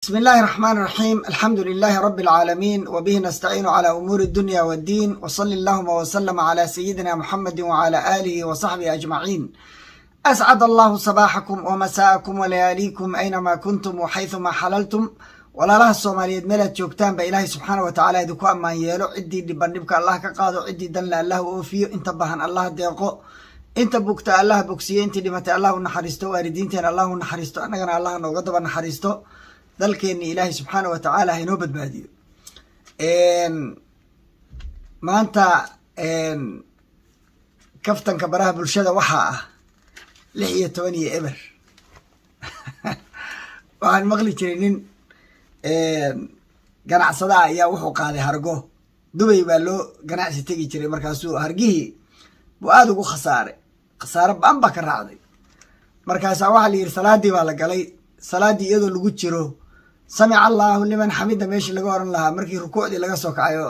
بسم الله الرحمن الرحيم، الحمد لله رب العالمين، وبه نستعين على أمور الدنيا والدين، وصل اللهم وسلم على سيدنا محمد وعلى آله وصحبه أجمعين. أسعد الله صباحكم ومساءكم ولياليكم أينما كنتم وحيثما حللتم. Walaalaha Soomaaliyeed meelaad joogtaan ba, Ilaahay subxaana wa tacaala idinku ammaan yeelo. Ciddii dhiban dhibka Allah ka qaado, ciddii danle Allah u oofiyo, inta bahan Allah deeqo, inta bugta Allah bogsiyo, intii dhimatay Allah u naxariisto, waalidiinteena Allah u naxariisto, annagana Allah nooga daba naxariisto, dalkeenni Ilaahay subxaana wa tacaala hainoo badbaadiyo. Maanta kaftanka baraha bulshada waxaa ah 16-0. Waxaan maqli jiray nin ganacsadaha ayaa wuxuu qaaday hargo. Dubay baa loo ganacsi tegi jiray. Markaasuu hargihii buu aada ugu khasaaray, khasaaro ba'an baa ka raacday. Markaasaa waxaa la yidhi, salaadii baa la galay. Salaaddii iyadoo lagu jiro, "سمع الله لمن حمده" meeshii laga oran lahaa, markii rukuucdii laga soo kacayo,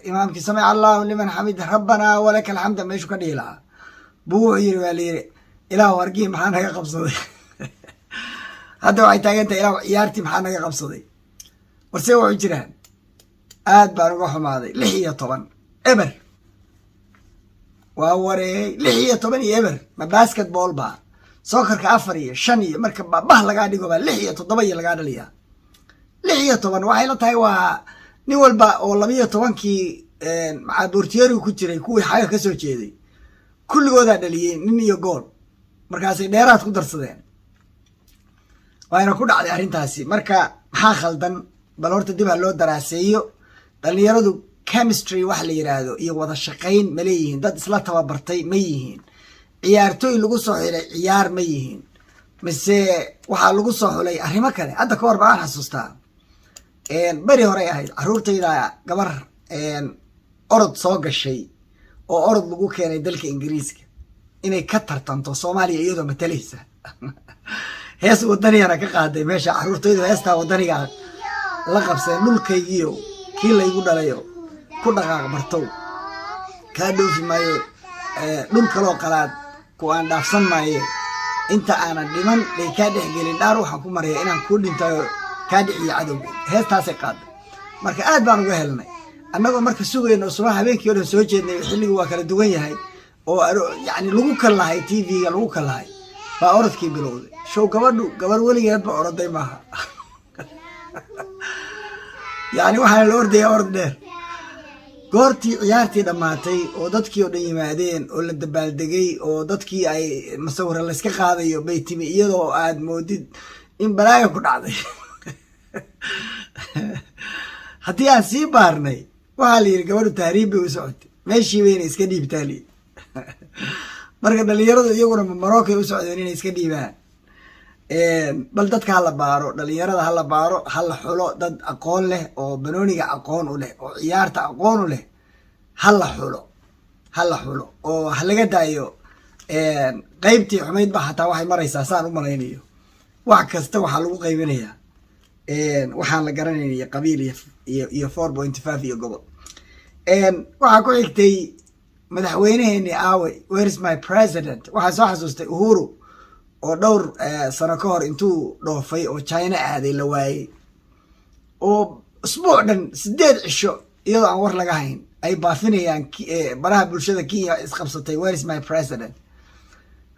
imaamkii "سمع الله لمن حمده، ربنا ولك الحمد" meeshuu ka dhihi lahaa, buu wuxuu yiri, baa la yidhi, "Ilaahu, hargihii maxaa naga qabsaday?" Hadda waxay taagan tahay, "Ilaahu, ciyaartii maxaa naga qabsaday?" Warse waxu jiraan, aad baan uga xumaaday. 16-0 waa wareey. 16-0, ma basketball ba? Soccerka afar iyo shan iyo marka bah lagaa dhigo baa lix iyo toddoba iyo lagaa dhaliyaa. 16 waxay la tahay waa nin walba oo 12-kii macaabuurtiyeerigu ku jiray, kuwii xaga ka soo jeeday, kulligoodaa dhaliyey nin iyo gool. Markaasay dheeraad ku darsadeen, waayna ku dhacday arrintaasi. Marka maxaa khaldan? Bal horta dib ha loo daraaseeyo. Dhalinyaradu chemistry wax la yiraahdo iyo wada shaqayn ma leeyihiin? Dad isla tababartay ma yihiin? Ciyaartooy lagu soo xilay ciyaar ma yihiin, mise waxaa lagu soo xulay arrimo kale? Hadda ka hor baan xasuustaa, beri horey ahayd, carruurtayda gabar orod soo gashay oo orod lagu keenay dalka Ingiriiska inay ka tartanto Soomaaliya iyadoo matalaysa, hees wadaniyana ka qaaday meesha. Carruurtaydu heestaa wadaniga la qabseen, "Dhulkaygiyo kii laygu dhalayo, ku dhaqaaq bartow, kaa dhoofi maayo dhul kaloo qalaad, ku aan dhaafsan maaye, inta aanan dhiman lay kaa dhexgelin, dhaar waxaan ku maraya inaan kuu dhintayo, kaa dhiciyo cadowga." Heestaasay qaaday. Marka aad baan uga helnay, annagoo marka sugayno subax, habeenkii o dhan soo jeednay, xilligu waa kala duwan yahay, oo yani lagu kallahay TV-ga lagu kallahay, baa orodkii bilowday. Show gabadhu gabar weligeedba oroday maaha, yani waxaana la ordayaa orod dheer. Goortii ciyaartii dhammaatay oo dadkii oo dhan yimaadeen oo la dabaaldegay oo dadkii ay masawira layska qaadayo, bay timi iyadoo aad moodid in balaayo ku dhacday. Haddii aan sii baarnay, waxaa la yidhi gabadhu tahriib bay u socotay, meeshii bayna iska dhiibtaa li. Marka dhalinyaradu iyaguna Marokay u socdeen inay iska dhiibaan. Bal dadka hala baaro, dhalinyarada hala baaro, hala xulo dad aqoon leh oo banooniga aqoon u leh oo ciyaarta aqoon u leh. Hala xulo, hala xulo oo ha laga daayo qeybtii xumayd ba. Xataa waxay maraysaa, saan u malaynayo, wax kasta waxaa lagu qaybinayaa waxaan la garanaynaya, qabiil iyo 4.5 iyo gobol. Waxaa ku xigtay madaxweyneheeni aaway? Where is my president? Waxaa soo xasuustay Uhuru oo dhowr sano ka hor intuu dhoofay oo China aaday la waayey, oo usbuuc dhan, 8 cisho, iyadoo aan war laga hayn ay baafinayaan baraha bulshada Kenya isqabsatay, "Where is my president?"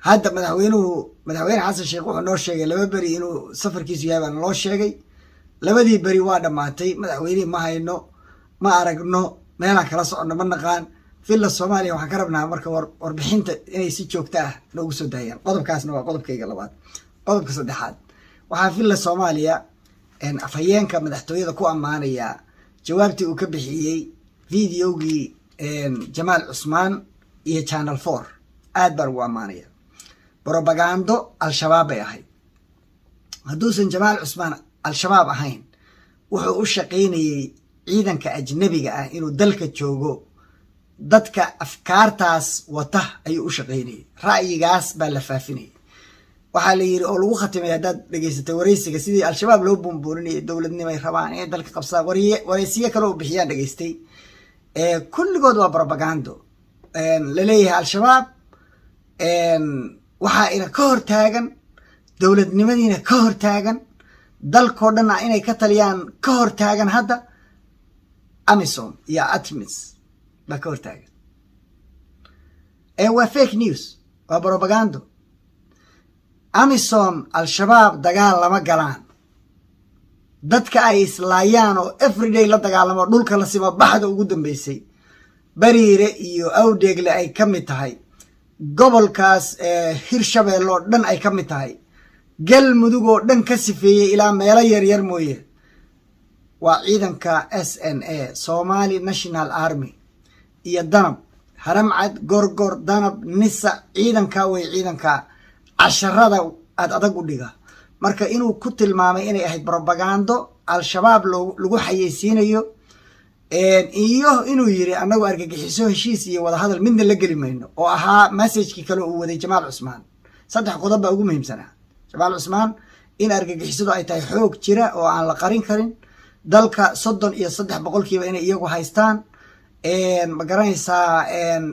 Hadda madaxweynuhu, Madaxweyne Xasan Sheekh, wuxuu noo sheegay 2 beri inuu safarkiisu yahay baa naloo sheegay. Labadii beri waa dhammaatay, madaxweynihii ma hayno, ma aragno, meelaan kala soconno ma naqaan. Villa Soomaaliya waxaan ka rabnaa marka warbixinta inay si joogto ah noogu soo daayaan. Qodobkaasna waa qodobkayga labaad. Qodobka saddexaad, waxaan Villa Soomaaliya, afhayeenka madaxtooyada, ku ammaanayaa jawaabtii uu ka bixiyey videogii Jamaal Cusmaan iyo Channel 4. Aad baan ugu ammaanaya. Brobagando Al-Shabaab bay ahayd. Hadduusan Jamaal Cusmaan Al-Shabaab ahayn, wuxuu u shaqaynayey ciidanka ajnabiga ah inuu dalka joogo. Dadka afkaartaas wata ayuu u shaqaynayay, ra'yigaas baa la faafinayay. Waxaa la yidhi oo lagu khatimay, haddaad dhegeysatay wareysiga, sidii Al-Shabaab loo buunbuuninayay, dowladnimay rabaan inay dalka qabsadaan. Wareysiyo kale oo bixiyaan dhegeystay, kulligood waa propagando laleeyahay. Al-Shabaab waxaa ina ka hor taagan dowladnimadiina ka hor taagan. Dalkoo dhanna inay ka taliyaan ka hor taagan hadda AMISOM iyo ATMIS baa ka hor taagan. Waa fake news, waa propagando. AMISOM Al-Shabaab dagaal lama galaan. Dadka ay islaayaan oo everyday la dagaalamo, dhulka la simo, baxda ugu dambeysay Bariire iyo Awdheegle ay ka mid tahay, gobolkaas Hirshabeelle oo dhan ay ka mid tahay, Galmudug oo dhan ka sifeeyey ilaa meelo yaryar mooye, waa ciidanka SNA, Somali National Army, iyo Danab, Haramcad, Gorgor, Danab, NISA. Ciidanka way ciidanka casharada aad adag u dhiga. Marka inuu ku tilmaamay inay ahayd propagando Al-Shabaab lagu xayeysiinayo, iyo inuu yiri annagu argagixiso heshiis iyo wadahadal midna la geli mayno, oo ahaa message kii kale uu waday Jamaal Cusmaan. Saddex qodob baa ugu muhiimsanaa Jamaal Cusmaan: in argagixisadu ay tahay xoog jira oo aan la qarin karin, dalka 33% inay iyagu haystaan, ma garanaysaa,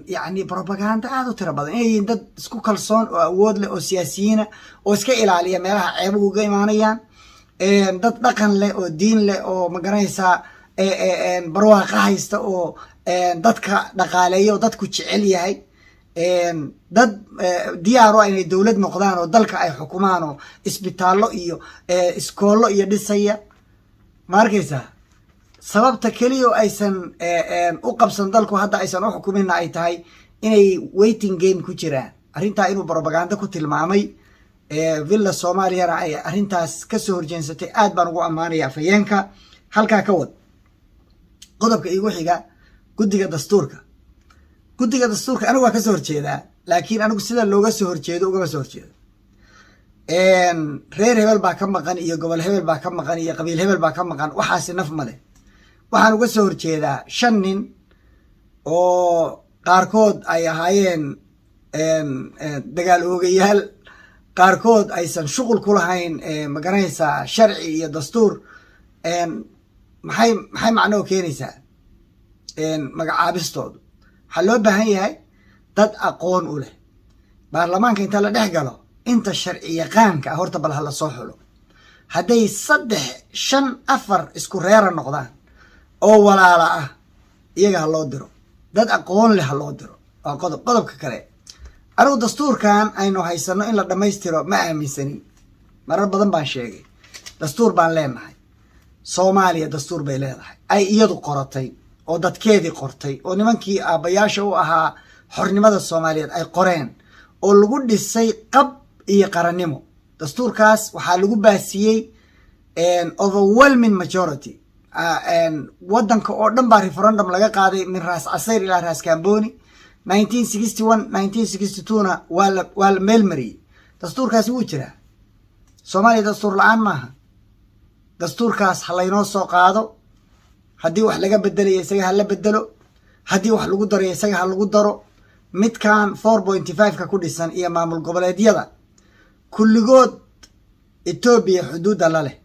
yacni propaganda aada u tiro badan, inay yihiin dad isku kalsoon oo awood leh oo siyaasiyiina oo iska ilaaliya meelaha ceebuhu uga imaanayaan, dad dhaqan leh oo diin leh oo, ma garanaysaa, barwaaqa haysta oo dadka dhaqaaleeya oo dadku jecel yahay, dad diyaar u ah inay dowlad noqdaan oo dalka ay xukumaan oo isbitaallo iyo iskoollo iyo dhisaya. Ma arkaysaa, sababta keliya oo aysan u qabsan dalku hadda aysan u xukuminna ay tahay inay waiting game ku jiraan. Arrintaa inuu propaganda ku tilmaamay, Villa Soomaaliyana ay arrintaas kasoo horjeensatay, aad baan ugu ammaanaya afhayeenka. Halkaa ka wad. Qodobka iigu xiga, guddiga dastuurka. Guddiga dastuurka anigu waa kasoo horjeedaa, laakiin anigu sida looga soo horjeedo ugama soo horjeedo. Reer hebel baa ka maqan iyo gobol hebel baa ka maqan iyo qabiil hebel baa ka maqan, waxaasi naf male. Waxaan uga soo horjeedaa shan nin oo qaarkood ay ahaayeen dagaal oogayaal, qaarkood aysan shuqul ku lahayn, ma garanaysaa, sharci iyo dastuur. Maxay macnoo keenaysaa magacaabistoodu? Waxaa loo baahan yahay dad aqoon u leh. Baarlamaanka inta la dhex galo, inta sharci yaqaanka ah horta bal ha la soo xulo. Hadday saddex, shan, afar isku reera noqdaan oo walaala ah, iyaga ha loo diro. Dad aqoon leh ha loo diro. Waa qodob. Qodobka kale, anigu dastuurkan aynu haysano in la dhammaystiro ma aaminsanin. Marar badan baan sheegay, dastuur baan leenahay. Soomaaliya dastuur bay leedahay ay iyadu qoratay oo dadkeedii qortay oo nimankii aabbayaasha u ahaa xornimada Soomaaliyeed ay qoreen oo lagu dhisay qab iyo qarannimo. Dastuurkaas waxaa lagu baasiyey overwhelming majority. Waddanka oo dhan baa referendum laga qaaday, min Raas Casayr ilaa Raas Camboni. 1961, 1962na waa la meel mariyey. Dastuurkaasi wuu jiraa. Soomaaliya dastuur la-aan maaha. Dastuurkaas ha laynoo soo qaado. Haddii wax laga bedelayo, isaga ha la bedelo. Haddii wax lagu darayo, isaga ha lagu daro. Midkan 4.5-ka ku dhisan iyo maamul goboleedyada kulligood Etoobiya xuduudda la leh,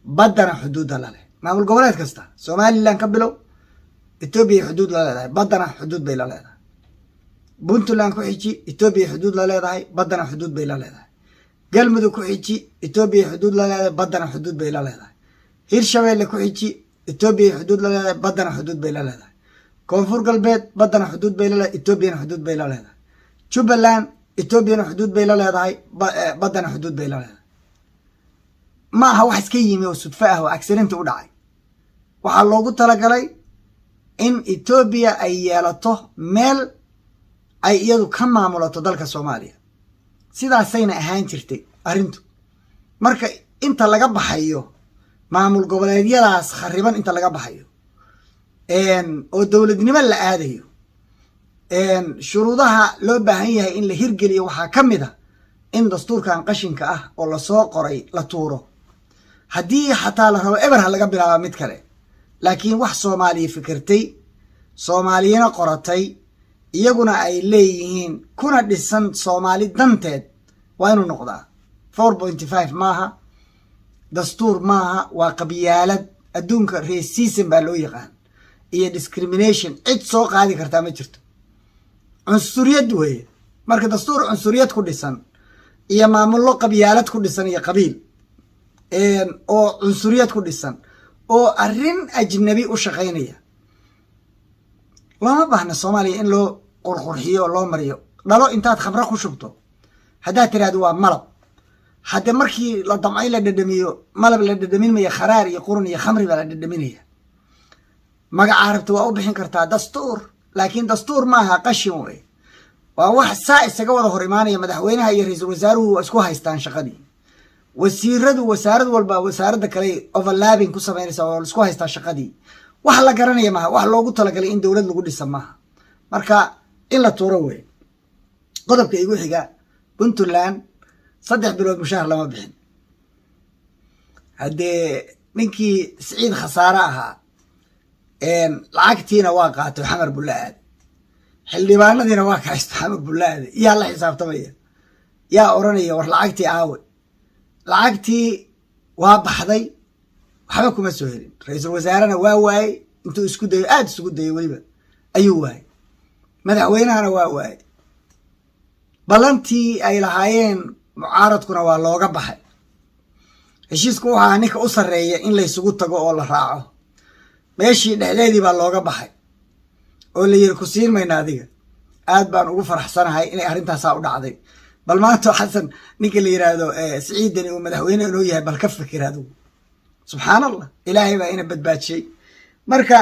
baddana xuduudda la leh. Maamul goboleed kasta, Somaliland ka bilow, Etoobiya xuduud la leedahay, baddana xuduud bay la leedahay. Puntland ku xiji, Etoobiya xuduud la leedahay, baddana xuduud bay la leedahay. Galmudug ku xiji, Etoobiya xuduud la leedahay, baddana xuduud bay la leedahay. Hirshabeelle ku xiji, Etoobiya xuduud la leedahay, baddana xuduud bay la leedahay. Koonfur Galbeed baddana xuduud bay la leedahay, Etoobiyana xuduud bay la leedahay. Jubbaland Etoobiyana xuduud bay la leedahay, baddana xuduud bay la leedahay. Ma aha wax iska yimi oo sudfo ah oo accident u dhacay. Waxaa loogu talagalay in Etoobiya ay yeelato meel ay iyadu ka maamulato dalka Soomaaliya. Sidaasayna ahaan jirtay arrintu. Marka inta laga baxayo maamul goboleedyadaas khariban, inta laga baxayo oo dowladnimo la aadayo, shuruudaha loo baahan yahay in la hirgeliyo waxaa ka mid a in dastuurkan qashinka ah oo lasoo qoray la tuuro. Haddii xataa la rabo eber ha laga bilaaba mid kale, laakiin wax Soomaaliya fikirtay, Soomaaliyana qoratay, iyaguna ay leeyihiin, kuna dhisan Soomaali danteed waa inuu noqdaa. 4.5 maaha, dastuur maaha, waa qabyaalad. Adduunka racism baa loo yaqaan iyo discrimination. Cid soo qaadi kartaa ma jirto. Cunsuriyad weeye. Marka dastuur cunsuriyad ku dhisan iyo maamullo qabyaalad ku dhisan iyo qabiil Oo cunsuriyad ku dhisan oo arrin ajnabi u shaqaynaya looma baahna Soomaaliya in loo qurqurxiyo oo loo mariyo. Dhalo intaad khamro ku shubto haddaad tiraahdo waa malab, hadde markii la damco in la dhadhamiyo, malab la dhadhamin maya, kharaar iyo qurun iyo khamri baa la dhadhaminaya. Magacaa rabta waa u bixin kartaa dastuur, laakiin dastuur maaha, qashin wey. Waa wax saa isaga wada hor imaanaya. Madaxweynaha iyo ra-iisul wasaaruhu waa isku haystaan shaqadii. Wasiiradu, wasaarad walba wasaaradda kale overlapping ku samaynaysa oo isku haystaa shaqadii. Wax la garanaya maaha, wax loogu talagalay in dowlad lagu dhisa maaha. Marka in la tuuro wey. Qodobka igu xiga, Puntland 3 bilood mushaar lama bixin. Haddee ninkii Siciid Khasaare ahaa lacagtiina waa qaatay, Xamar buu la aaday. Xildhibaanadiina waa kahaysto, Xamar buu la aaday. Yaa la xisaabtamaya? Yaa odranaya war lacagtii aawe? Lacagtii waa baxday, waxba kuma soo helin. Ra-iisul wasaarena waa waayey, intuu isku dayo, aada isugu dayo weliba, ayuu waayey. Madaxweynahana waa waayey. Ballantii ay lahaayeen mucaaradkuna waa looga baxay. Heshiisku wuxu ahaa ninka u sarreeya in laysugu tago oo la raaco. Meeshii dhexdeedii baa looga baxay oo la yiri, ku siin mayna adiga. Aad baan ugu faraxsanahay inay arrintaasaa u dhacday. Bal maanta Xasan, ninka la yiraahdo Siciidani, uu madaxweyne inuu yahay, bal ka fikir adigu. Subxaan Allah, Ilaahay baa ina badbaajiyey. Marka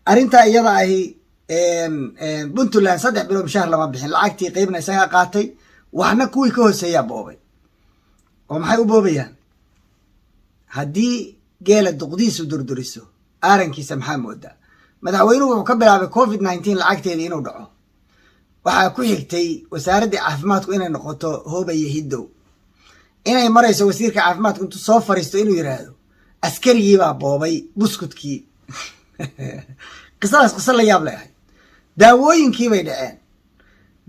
arrintaa iyada ahi, Puntland 3 bilood mushaar lama bixin. Lacagtii qeybna isagaa qaatay, waxna kuwii ka hooseeyaa boobay. Oo maxay u boobayaan? Haddii geela duqdiisu durduriso, aarankiisa maxaa moodaa? Madaxweynuhu wuxuu ka bilaabay COVID-19 lacagteedii inuu dhaco. Waxaa ku xigtay wasaaraddii caafimaadku inay noqoto hoobaya hiddow, inay marayso wasiirka caafimaadku intuu soo fariisto inuu yidhaahdo askarigii baa boobay buskudkii. Qisadaas qiso la yaab leh ahay. Daawooyinkii bay dhaceen.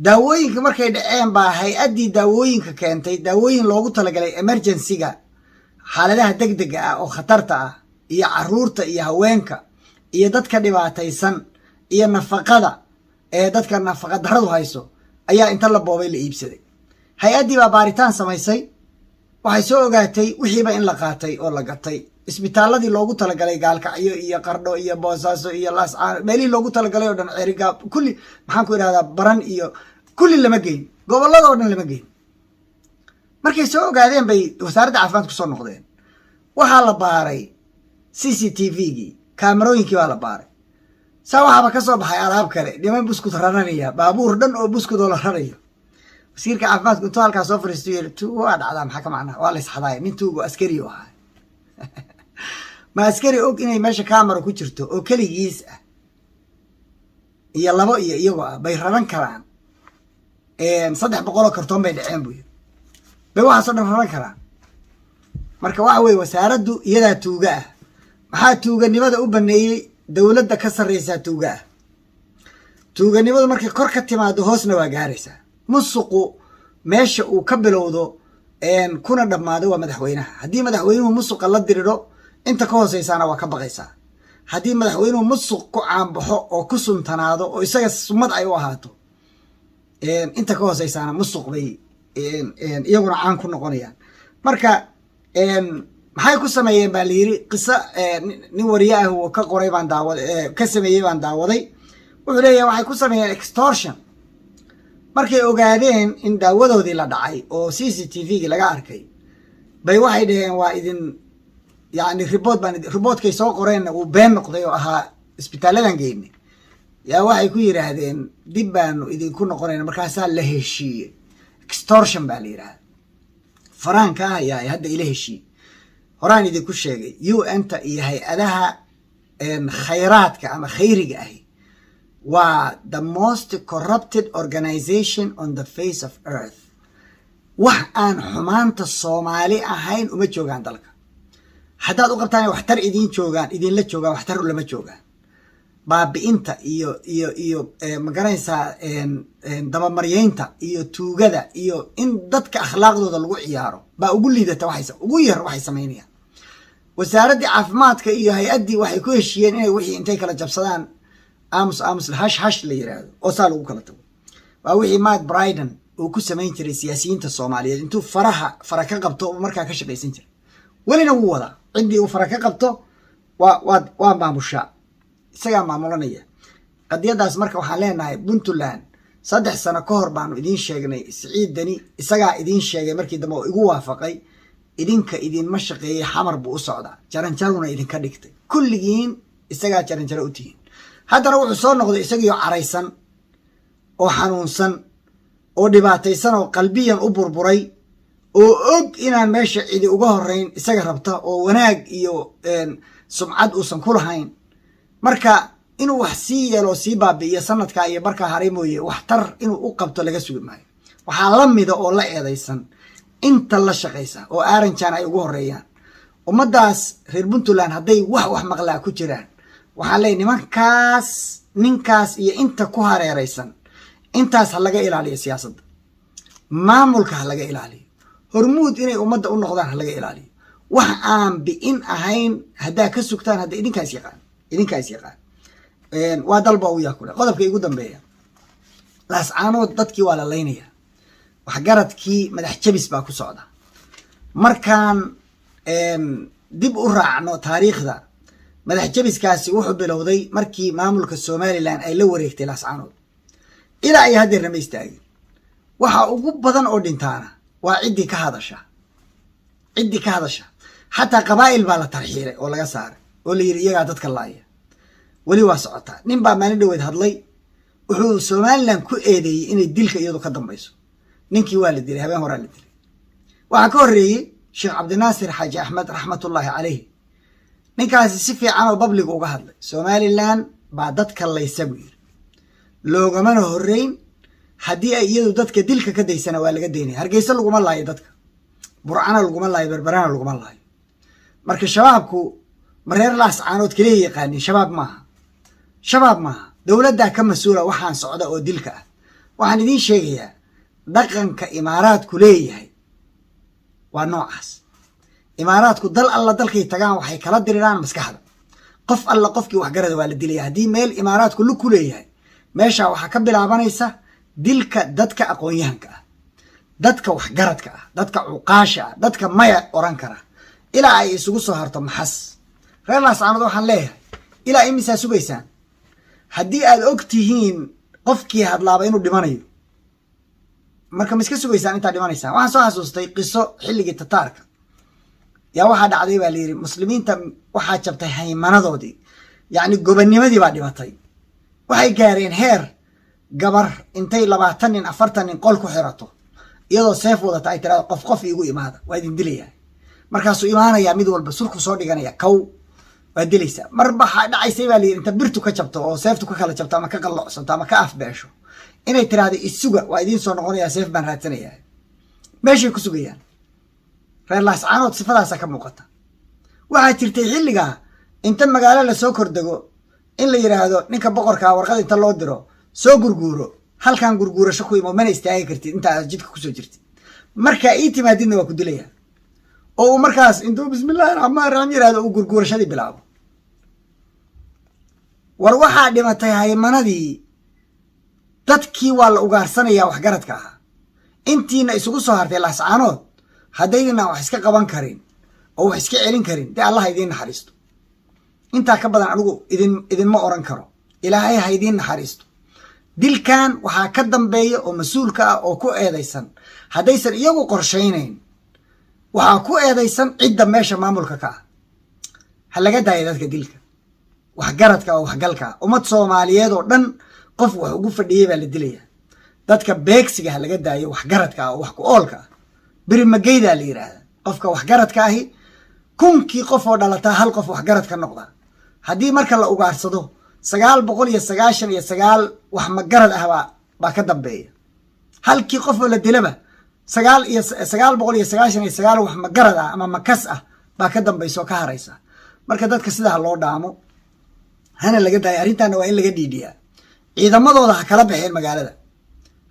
Daawooyinka markay dhaceen baa hay-addii daawooyinka keentay, daawooyin loogu talagalay emergency-ga, xaaladaha deg dega ah oo khatarta ah, iyo caruurta iyo haweenka iyo dadka dhibaataysan iyo nafaqada ee dadka nafaqa daradu hayso, ayaa inta la boobay la iibsaday. Hay-addii baa baaritaan samaysay. Waxay soo ogaatay wixiiba in la qaatay oo la gatay. Isbitaaladii loogu talagalay, Gaalkacyo iyo Qardho iyo Boosaaso iyo Laascaan, meelihii loogu talagalay oo dhan, Cerigaab, kulli, maxaan ku idhahdaa, Baran iyo kulli lama geyn, gobollada oo dhan lama geyn. Markay soo ogaadeen bay wasaaradda caafimaad kusoo noqdeen. Waxaa la baaray CCTV-gii, kaamarooyinkii baa la baaray. Saa waxaaba ka soo baxay alaab kale, niman buskud raranaya, baabuur dhan oo buskud oo la rarayo. Wasiirka caafimaadku intuu halkaa soo fariisto yiri, tuugo waa dhacdaa, maxaa ka macnaa? Waa la isxadaaya. Nin tuugo askari u ahaa, ma askari og inay meesha camera ku jirto oo keligiis ah iyo labo iyo iyagoo ah bay raran karaan? 300 oo kartoon bay dhaceen buu yiri, bay waxaasoo dhan raran karaan. Marka waxa weye, wasaaraddu iyadaa tuuga ah. Maxaa tuuganimada u baneeyey? Dowladda ka sarreysaa tuuga ah. Tuuganimadu markay kor ka timaado, hoosna waa gaaraysaa. Musuqu meesha uu ka bilowdo kuna dhammaado waa madaxweynaha. Haddii madaxweynuhu musuqa la diriro, inta ka hooseysaana waa ka baqaysaa. Haddii madaxweynuhu musuq ku caanbaxo oo ku suntanaado oo isaga sumad ay u ahaato, inta ka hooseysaana musuq bay iyaguna caan ku noqonayaan. Marka maxay ku sameeyeen baa la yiri. Qiso nin wariye ah uu ka qoray baan daawaday, ka sameeyey baan daawaday. Wuxuu leeyahay waxay ku sameeyeen extortion. Markay ogaadeen in daawadoodii la dhacay oo CCTV-gii laga arkay, bay waxay dhaheen waa idin, yani report baan, reportkay soo qoreenna uu been noqday oo ahaa isbitaalladan geynay. Yaa waxay ku yidhaahdeen dib baanu idinku noqonayna. Markaasaa la heshiiyey. Extortion baa la yidhahda. Faraanka ah ayaa hadda ila heshiiyey. Horaan idinku sheegay, UN-ta iyo hay-adaha khayraadka ama khayriga ahi waa the most corrupted organization on the face of earth. Wax aan xumaanta Soomaali ahayn uma joogaan dalka. Haddaad u qabtaan waxtar idiin joogaan, idinla joogaan, waxtar lama joogaan. Baabi'inta iyo magaranaysaa, dabamaryeynta iyo tuugada iyo in dadka akhlaaqdooda lagu ciyaaro baa ugu liidata. Waxay ugu yar waxay samaynayaan, wasaaraddii caafimaadka iyo hay-addii waxay ku heshiiyeen inay wixii intay kala jabsadaan, aamus aamus, hash hash la yiraahdo oo saa lagu kala tago. Waa wixii Matt Bryden uu ku samayn jiray siyaasiyiinta Soomaaliyeed, intuu faraha fara ka qabto uu markaa ka shaqaysan jiray. Welina wuu wadaa. Ciddii uu fara ka qabto waa maamushaa, isagaa maamulanaya qadiyadaas. Marka waxaan leenahay, Puntland, 3 sano ka hor baanu idiin sheegnay. Siciid Deni isagaa idiin sheegay markii dambe oo igu waafaqay. Idinka idinma shaqeeyey, Xamar buu u socdaa, jaranjaruna idinka dhigtay. Kulligiin isagaa jaranjaro u tihiin. Haddana wuxuu soo noqday isagiioo caraysan oo xanuunsan oo dhibaataysan oo qalbiyan u burburay oo og inaan meesha cidi uga horeyn isaga rabta oo wanaag iyo sumcad uusan ku lahayn. Marka inuu wax sii yeelo, sii baabi'iyo sanadkaa iyo markaa haray mooye, waxtar inuu u qabto laga sugi maayo. Waxaa la mida oo la eedaysan inta la shaqaysa oo Aaranjan ay ugu horeeyaan. Ummaddaas reer Puntland hadday wax maqlaa ku jiraan, waxaa leeyahy nimankaas, ninkaas iyo inta ku hareeraysan, intaas ha laga ilaaliyo siyaasadda maamulka, ha laga ilaaliyo hormuud inay ummadda u noqdaan, ha laga ilaaliyo. Wax aan bi'in ahayn haddaa ka sugtaan, hadda idinkaas yaqaan, idinkaas yaqaan. Waa dalba u yaa kule. Qodobka igu dambeeya, Laascaanood dadkii waa la laynaya, waxgaradkii madax jabis baa ku socda. Markaan dib u raacno taariikhda, madax jabiskaasi wuxuu bilowday markii maamulka Somaliland ay la wareegtay Laascaanood. Ilaa ay haddeerna ma istaagin. Waxa ugu badan oo dhintaana waa ciddii ka hadasha, ciddii ka hadasha. Xataa qabaa'il baa la tarxiilay oo laga saaray oo la yidhi iyagaa dadka laaya. Weli waa socotaa. Nin baa maalin dhaweed hadlay, wuxuu Somaliland ku eedeeyey inay dilka iyadu ka dambayso. Ninkii waa la dilay, habeen horaa la dilay. Waxaa ka horreeyey Sheekh Cabdinaasir Xaaji Axmed, raxmatullaahi caleyh. Ninkaasi si fiican oo public-ga uga hadlay, Somaliland baa dadka laysa buu yidhi, loogamana horreyn. Haddii ay iyadu dadka dilka ka daysana, waa laga daynaya. Hargeysa laguma laayo dadka, Burcana laguma laayo, Berberana laguma laayo. Marka Shabaabku ma reer Laascaanood kaliya yaqaanin? Shabaab maaha, Shabaab maaha. Dowladdaa ka mas-uula waxaan socda oo dilka ah. Waxaan idiin sheegayaa, dhaqanka Imaaraadku leeyahay waa noocaas. Imaaraadku dal alla dalkay tagaan waxay kala diriraan maskaxda. Qof alla qofkii waxgarada waa la dilaya. Haddii meel Imaaraadku lug ku leeyahay, meesha waxaa ka bilaabanaysa dilka dadka aqoon-yahanka ah, dadka waxgaradka ah, dadka cuqaasha ah, dadka maya oran kara, ilaa ay isugu soo harto maxas. Reer Laascaanood waxaan leeyahay, ilaa imisaa sugaysaan? Haddii aad og tihiin qofkii hadlaaba inuu dhimanayo, marka ma iska sugaysaan intaad dhimanaysaan? Waxaan soo xasuustay qiso xilligii Tataarka. Yaa waxaa dhacday baa la yidhi, muslimiinta waxaa jabtay haymanadoodii, yacni gobanimadii baa dhimatay. Waxay gaareen heer gabar intay 20 nin, 40 nin qol ku xirato, iyadoo seef wadata, ay tirahdo, "Qof qof iigu imaada, waa idin dilayaa." Markaasuu imaanayaa mid walba, surku soo dhiganaya, kow, waa dilaysaa. Mar waxaa dhacaysay baa layidhi, inta birtu ka jabto oo seeftu ka kala jabto ama ka qallocsanto ama ka afbeesho, inay tiraahdo, "Isuga, waa idiin soo noqonayaa, seef baan raadsanayaa." Meeshay ku sugayaan. Reer Laascaanood sifadaasa ka muuqata. Waxaa jirtay xilligaa inta magaalo lasoo kordego in la yidhaahdo ninka boqorkaa warqad inta loo diro, "Soo gurguuro halkan, gurguurasho ku imo, mana istaagi kartid intaa jidka kusoo jirtid. Markaa ii timaadidna waa ku dilaya." Oo uu markaas intuu "Bismillahi raxmaan raxiim" yihahdo uu gurguurashadii bilaabo. War waxaa dhimatay haymanadii dadkii, waa la ugaarsanayaa waxgaradka ahaa. Intiina isugu soo hartay Laascaanood, haddaydina wax iska qaban karin oo wax iska celin karin, dee Allah idiin naxariisto. Intaa ka badan anigu idinma oran karo. Ilaahay ha idiin naxariisto. Dilkan waxaa ka dambeeya oo mas-uulka ah oo ku eedaysan, haddaysan iyagu qorshaynayn, waxaa ku eedaysan cidda meesha maamulka ka ah. Ha laga daaya dadka dilka waxgaradka oo waxgalka ah. Ummad Soomaaliyeed oo dhan qof wax ugu fadhiyey baa la dilaya. Dadka beegsiga ha laga daayo, waxgaradka ah oo wax ku oolka ah. Birimageydaa la yidhaahda qofka waxgaradka ahi. 1000-kii qof oo dhalataa hal qof waxgarad ka noqda. Haddii marka la ugaarsado, 999 wax magarad ah baa ka dambeeya. Halkii qof oo la dilaba, sagaal iyo 999 wax magarad ah ama makas ah baa ka dambaysa oo ka haraysa. Marka dadka sidaa loo dhaamo, hana laga daayo arrintaana. Waa in laga dhiidhiyaa. Ciidamadooda ha kala baxeen magaalada.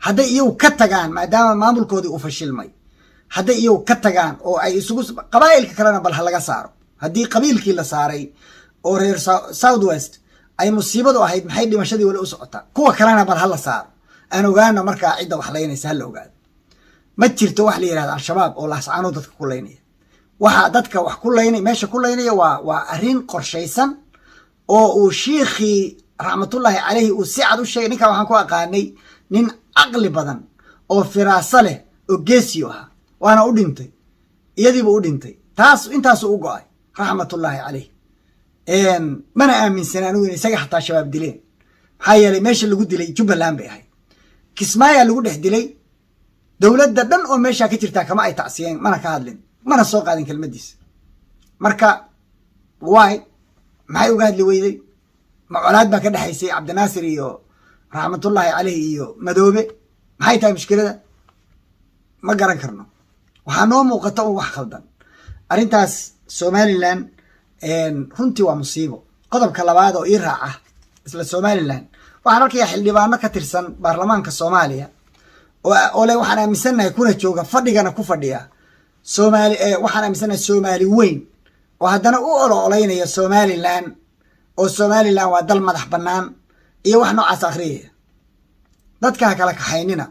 Hadday iyagu ka tagaan, maadaama maamulkoodii uu fashilmay, hadday iyagu ka tagaan oo ay isugu qabaa'ilka kalena bal ha laga saaro. Haddii qabiilkii la saaray oo reer South West ay musiibadu ahayd, maxay dhimashadii wali u socotaa? Kuwa kalena bal ha la saaro. Aan ogaano markaa cidda wax laynaysa, ha la ogaado. Ma jirto wax la yihahdo Al-Shabaab oo Laascaanood dadka ku laynaya. Waxaa dadka wax ku laynay, meesha ku laynaya, waa arrin qorshaysan oo uu shiikhii raxmatullaahi caleyhi uu si cad u sheegay. Ninkan waxaan ku aqaanay nin caqli badan oo firaaso leh oo geesiyo ahaa, waana u dhintay, iyadiiba u dhintay. Taas intaasuu u go'ay, raxmatullaahi caleyh. Mana aaminsan anigu in isaga xataa Shabaab dileen, maxaa yeelay meesha lagu dilay Jubbaland bay ahayd, Kismaayaa lagu dhex dilay. Dowladda dhan oo meeshaa ka jirtaa kama ay tacsiyeen, mana ka hadlin, mana soo qaadin kelmadiisa. Marka waay, maxay uga hadli weyday? Ma colaad baa ka dhexaysay Cabdinaasir iyo raxmatullaahi caleyh iyo Madoobe? Maxay tahay mushkilada? Ma garan karno. Waxaa noo muuqata un wax khaldan. Arrintaas Somaliland runtii waa musiibo. Qodobka labaad oo ii raaca isla Somaliland, waxaan arkayaa xildhibaano ka tirsan baarlamaanka Soomaaliya oo le waxaan aaminsannahay, kuna jooga fadhigana ku fadhiya Somaali, waxaan aaminsannahay Soomaali weyn, oo haddana u olo oleynaya Somaliland, oo Somaliland waa dal madax bannaan iyo wax noocaas akhriyaya. Dadka ha kala kaxaynina.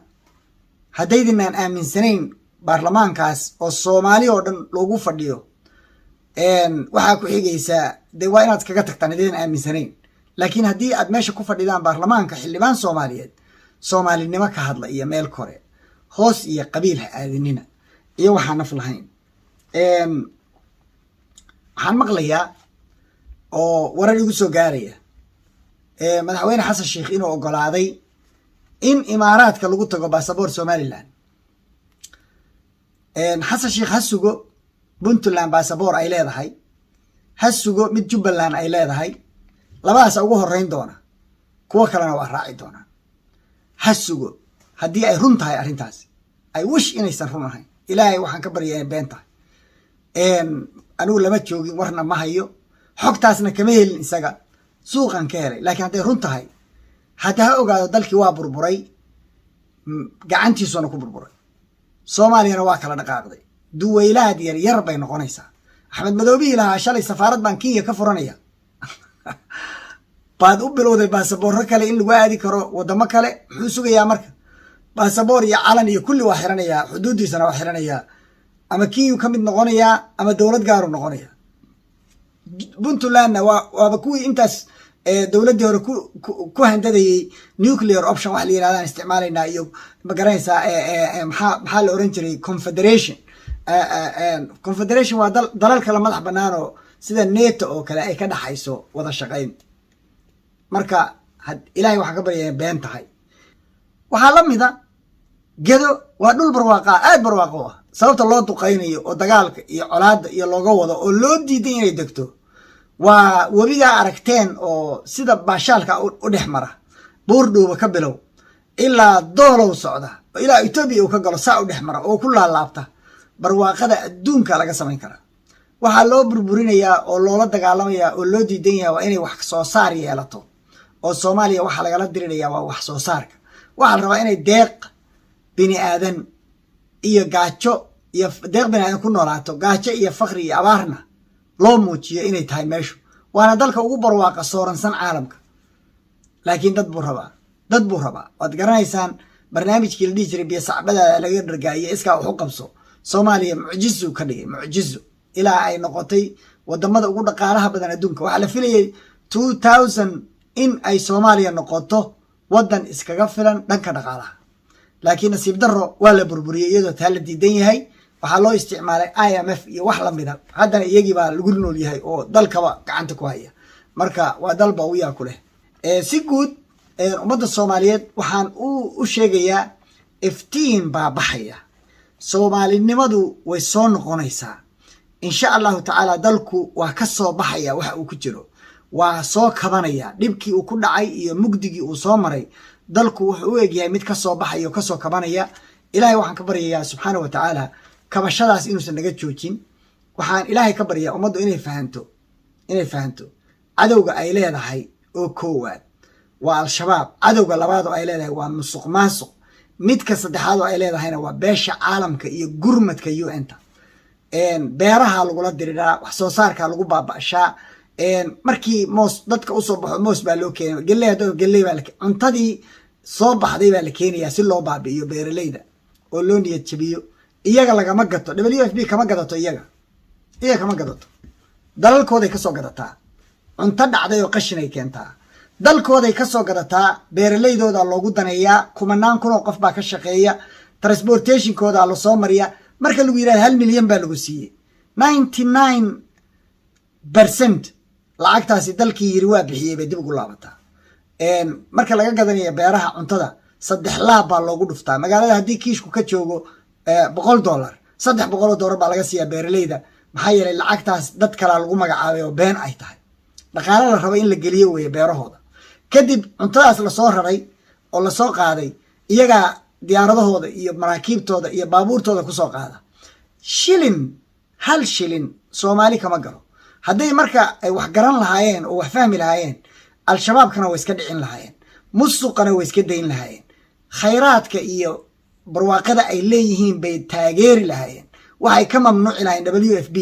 Haddaydinaan aaminsanayn baarlamaankaas oo Soomaali oo dhan loogu fadhiyo, waxaa ku xigaysaa dee waa inaad kaga tagtaan haddaydan aaminsanayn. Laakiin haddii aad meesha ku fadhidaan baarlamaanka xildhibaan Soomaaliyeed, Soomaalinimo ka hadla iyo meel kore hoos iyo qabiil ha aadinina iyo waxaan naf lahayn. Waxaan maqlayaa oo warar igu soo gaaraya Madaxweyne Xasan Sheikh inuu ogolaaday in Imaaraadka lagu tago basaboor Somaliland. Xasan Sheikh ha sugo Puntland basaboor ay leedahay, ha sugo mid Jubbaland ay leedahay. Labadaasa ugu horeyn doona, kuwo kalena waa raaci doonaan. Ha sugo haddii ay run tahay arrintaasi. I wish inaysan run ahayn. Ilaahay waxaan ka baryaa inay been tahay. Anigu lama joogin, warna ma hayo, xogtaasna kama helin isaga, suuqan ka helay. Laakiin hadday run tahay, hadda ha ogaado dalkii waa burburay, gacantiisuna ku burburay. Soomaaliyana waa kala dhaqaaqday, duwaylaad yar yar bay noqonaysaa. Axmed Madoobihii lahaa shalay safaarad baan Kenya ka furanaya baad u bilowday baasaboorro kale in lagu aadi karo waddamo kale. Muxuu sugayaa marka? Baasaboor iyo calan iyo kulli waa xiranayaa, xuduuddiisana waa xiranayaa. Ama Kenyu ka mid noqonayaa ama dowlad gaaru noqonaya. Puntlandna waaba kuwii intaas dowladdii hore ku handadayey, nuclear option wax la yirahdaan isticmaalaynaa iyo, ma garanaysaa, maxaa la oran jiray, confederation. Confederation waa dalal kale madax bannaan oo sida NATO oo kale ay ka dhaxayso wada shaqayn. Marka Ilahay waxaan ka baryaya been tahay. Waxaa la mida Gedo, waa dhul barwaaqaa, aad barwaaqo ah. Sababta loo duqaynayo oo dagaalka iyo colaadda iyo looga wado oo loo diiday inay degto waa webigaa aragteen oo sida baashaalka u dhex mara, Buurdhuuba ka bilow ilaa Doolow socda, oo ilaa Etoobiya uu ka galo, saa u dhex mara oo ku laalaabta. Barwaaqada adduunka laga samayn karaa. Waxaa loo burburinayaa oo loola dagaalamayaa oo loo diidan yahay waa inay wax soo saar yeelato, oo Soomaaliya waxaa lagala dirinayaa waa wax soo saarka. Waxaa la rabaa inay deeq bini aadan iyo gaajo iyo deeq bini aadan ku noolaato, gaajo iyo fakri iyo abaarna loo muujiyo inay tahay meeshu. Waana dalka ugu barwaaqa sooransan caalamka, laakiin dad buu rabaa, dad buu rabaa. Waad garanaysaan barnaamijkii la dhihi jiray biyo sacbadaada laga dhargaayo, iskaa wax u qabso. Soomaaliya mucjizu ka dhigay, mucjizo, ilaa ay noqotay wadamada ugu dhaqaalaha badan adduunka. Waxaa la filayay 2000 in ay Soomaaliya noqoto waddan iskaga filan dhanka dhaqaalaha, laakiin nasiib darro waa la burburiyey iyadoo taa la diidan yahay. Waxaa loo isticmaalay IMF iyo wax lamida. Haddana iyagii baa lagu nool yahay oo dalkaba gacanta ku haya. Marka waa dalba uyaa ku leh. Si guud ummadda Soomaaliyeed waxaan u sheegayaa, iftiin baa baxaya, Soomaalinimadu way soo noqonaysaa insha Allahu tacaala. Dalku waa ka soo baxaya waxa uu ku jiro, waa soo kabanaya dhibkii uu ku dhacay iyo mugdigii uu soo maray. Dalku wuxuu u egyahay mid kasoo baxaya oo kasoo kabanaya. Ilahay waxaan ka baryayaa subxaana wa tacaala kabashadaas inuusan naga joojin. Waxaan Ilaahay ka baryaa ummaddu inay fahanto cadowga ay leedahay oo koowaad waa Al-Shabaab, cadowga labaad oo ay leedahay waa musuq maasuq, midka saddexaad oo ay leedahayna waa beesha caalamka iyo gurmadka UN-ta. Beeraha lagula diriraa, wax soo saarka lagu baaba'shaa. Markii moos dadka usoo baxo, moos baa loo keenay, galley hadda galley baa cuntadii soo baxday baa la keenayaa si loo baabi'iyo beeraleyda oo loo niyad jabiyo. Iyaga lagama gato, WFP kama gadato iyaga. Iya kama gadato, dalalkooday kasoo gadataa. Cunto dhacday oo qashinay keentaa, dalkooday kasoo gadataa. Beeralaydooda loogu daneeyaa, kumanaan kun oo qof baa ka shaqeeya, transportationkooda lasoo mariya. Marka lagu yidhahdo 1 milyan baa lagu siiyey, 99% lacagtaasi dalkii yiri waa bixiyey bay dib ugu laabataa. Marka laga gadanaya beeraha cuntada, saddex laab baa loogu dhuftaa. Magaalada haddii kiishku ka joogo $100, $300 baa laga siiyaa beeraleyda. Maxaa yeelay, lacagtaas dad kalaa lagu magacaabay oo been ay tahay. Dhaqaale la rabo in la geliyo weeye beerahooda. Kadib cuntadaas lasoo raray oo lasoo qaaday, iyagaa diyaaradahooda iyo maraakiibtooda iyo baabuurtooda kusoo qaada. Shilin, hal shilin Soomaali kama galo. Hadday marka ay wax garan lahaayeen oo wax fahmi lahaayeen, Al-Shabaabkana way iska dhicin lahaayeen, musuqana way iska dayn lahaayeen, khayraadka iyo barwaaqada ay leeyihiin bay taageeri lahaayeen. Waxay ka mamnuuci lahayen WFP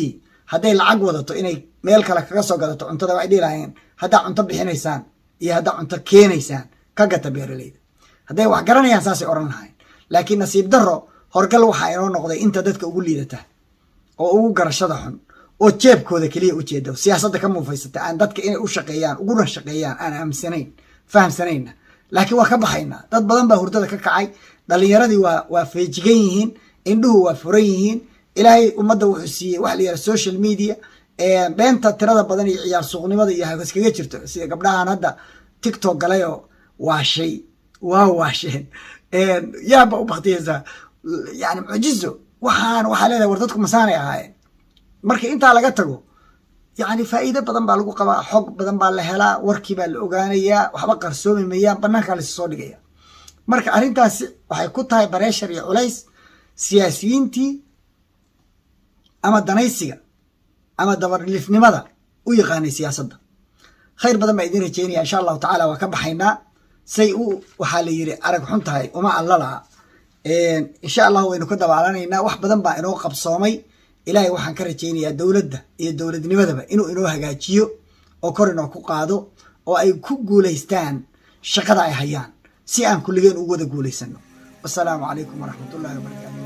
hadday lacag wadato inay meel kale kaga soo gadato cuntada. Waxay dhihi lahaayeen, haddaa cunto bixinaysaan iyo haddaa cunto keenaysaan, ka gata beeraleyda. Hadday wax garanayaan, saasay odhan lahayen. Laakiin nasiib darro, horgal waxaa inoo noqday inta dadka ugu liidata oo ugu garashada xun oo jeebkooda keliya ujeeda, siyaasadda ka muufaysata, aan dadka inay u shaqeeyaan uguna shaqeeyaan aan aaminsanayn, fahamsanayna. Laakiin waa ka baxaynaa. Dad badan baa hurdada ka kacay. Dhalinyaradii waa feejigan yihiin, indhuhu waa furan yihiin. Ilaahay ummadda wuxuu siiyey waxa la yidhaha social media. Beenta tirada badan iyo ciyaar suuqnimada iyo iskaga jirto, sida gabdhahan hadda TikTok galayoo waashay, waa waasheen, yaaba u baktiyeysaa. Yani mucjizo waxaa leedahay, war dadku masaanay ahaayeen. Marka intaa laga tago, yani faa'iido badan baa lagu qabaa, xog badan baa la helaa, warkii baa la ogaanayaa, waxba qarsoomi mayaan, banaankaa lasu soo dhigaya. Marka arrintaasi waxay ku tahay pressure iyo culays siyaasiyiintii ama danaysiga ama dabadhilifnimada u yaqaanay siyaasadda. Khayr badan baa idiin rajeynaya, insha Allahu tacala. Waa ka baxaynaa. Say u waxaa la yiri arag xun tahay uma allalaa. Insha Allah waynu ka dabaalanaynaa. Wax badan baa inoo qabsoomay. Ilaahay waxaan ka rajaynayaa dowladda iyo dowladnimadaba inuu inoo hagaajiyo oo kor inoo ku qaado oo ay ku guulaystaan shaqada ay hayaan, si aan kulligeen ugu wada guulaysano. Wasalaamu calaykum waraxmatullahi wabarakaatu.